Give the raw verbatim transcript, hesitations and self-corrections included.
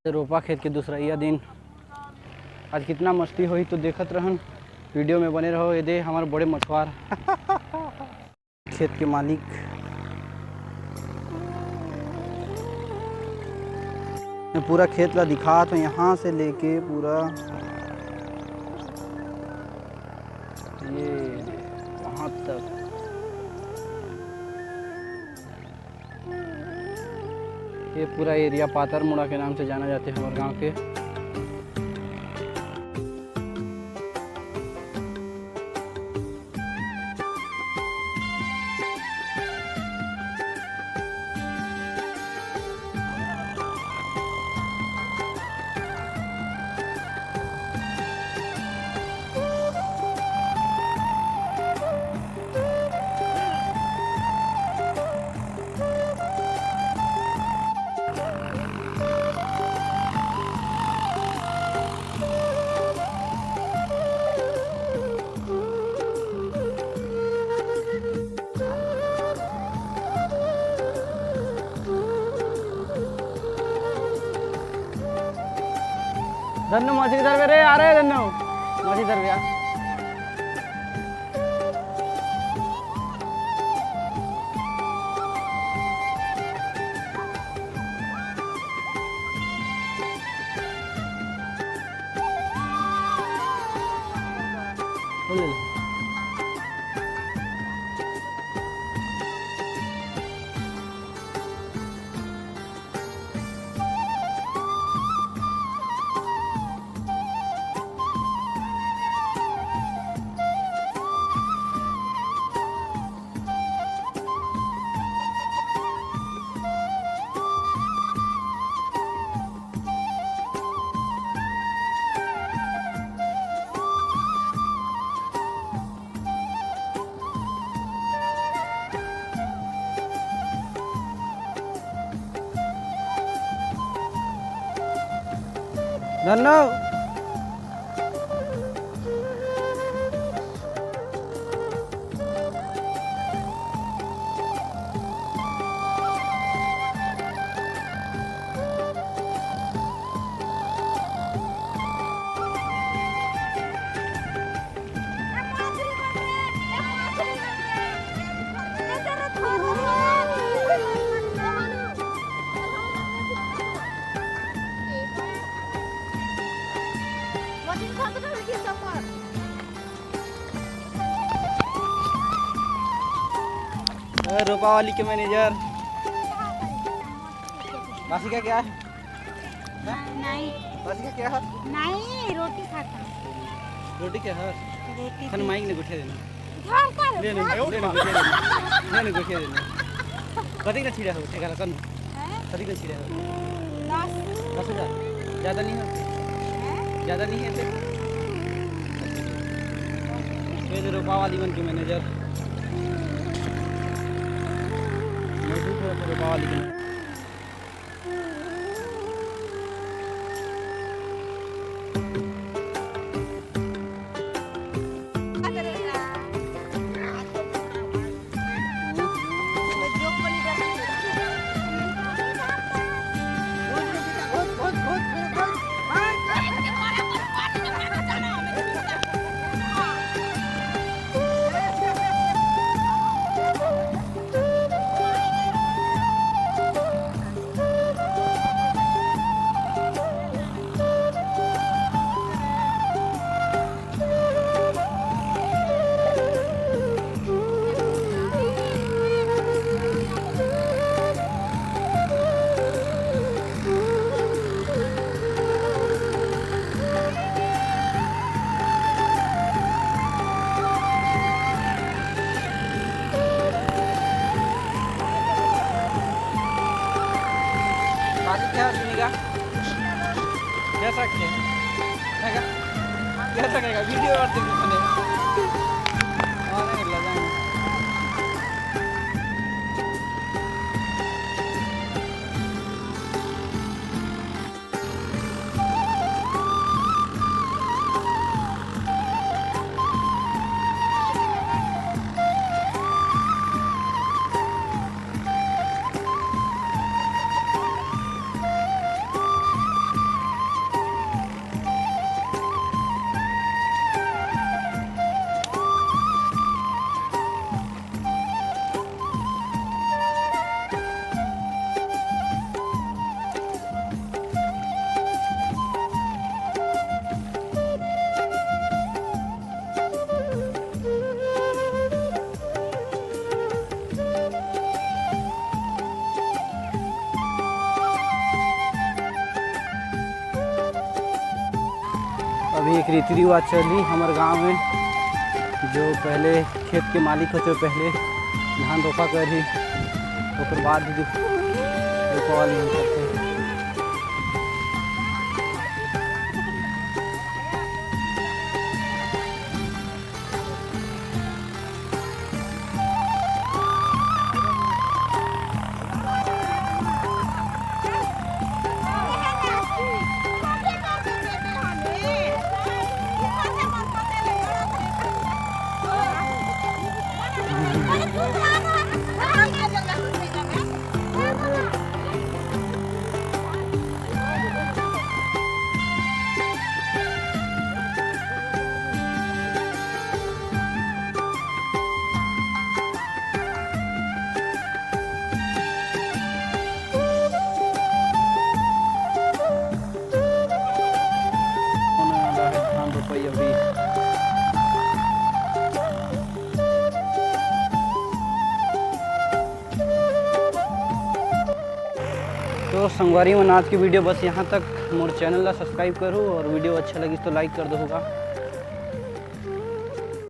रोपा खेत के दूसरइया दिन। आज कितना मस्ती होही तो देखत रहन, वीडियो में बने रहो। ये दे हमर बड़े मछुआर खेत के मालिक। मैं पूरा खेत ला दिखात हों, यहाँ से लेके पूरा ये वहाँ तक। ये पूरा एरिया पातर मुड़ा के नाम से जाना जाथे हमर गांव के। धन्नो मछली धरबे रे, आ रहे धन्नो मछली धरबे, आ। ले ले। धन्नो। ए, रोपा वाली के मैनेजर। बासी का क्या है? नहीं। बासी का क्या है? नहीं, रोटी खाता हूँ। रोटी क्या है? रोटी खन भी। माइक ने गुठे देना। घर का ले, ले, रोटी। ले, ले, गुठे देना। ले, ले, गुठे देना। कति का छिड़ा हो, ठेका ला कन? हैं? कति का छिड़ा हो? दस। दस हजार? ज्यादा नहीं है? हैं? ज्यादा नहीं है फिर? ये दे रोपा वाली मन के मैनेजर। मजबूत है रोपा वाली के। बाजी क्या है सुनेगा? कैसा क्या? है क्या? कैसा कहेगा? वीडियो और देखो सुने। और नहीं लगा। अभी एक रीति रिवाज चलही हमर गांव में, जो पहले खेत के मालिक होथे, पहले धान रोपा करही, ओकर बाद ही रोपा वाली करथे। तो संगवारी मन, आज की वीडियो बस यहाँ तक। मोर चैनल ला सब्सक्राइब करो और वीडियो अच्छा लगिस तो लाइक कर दो होगा।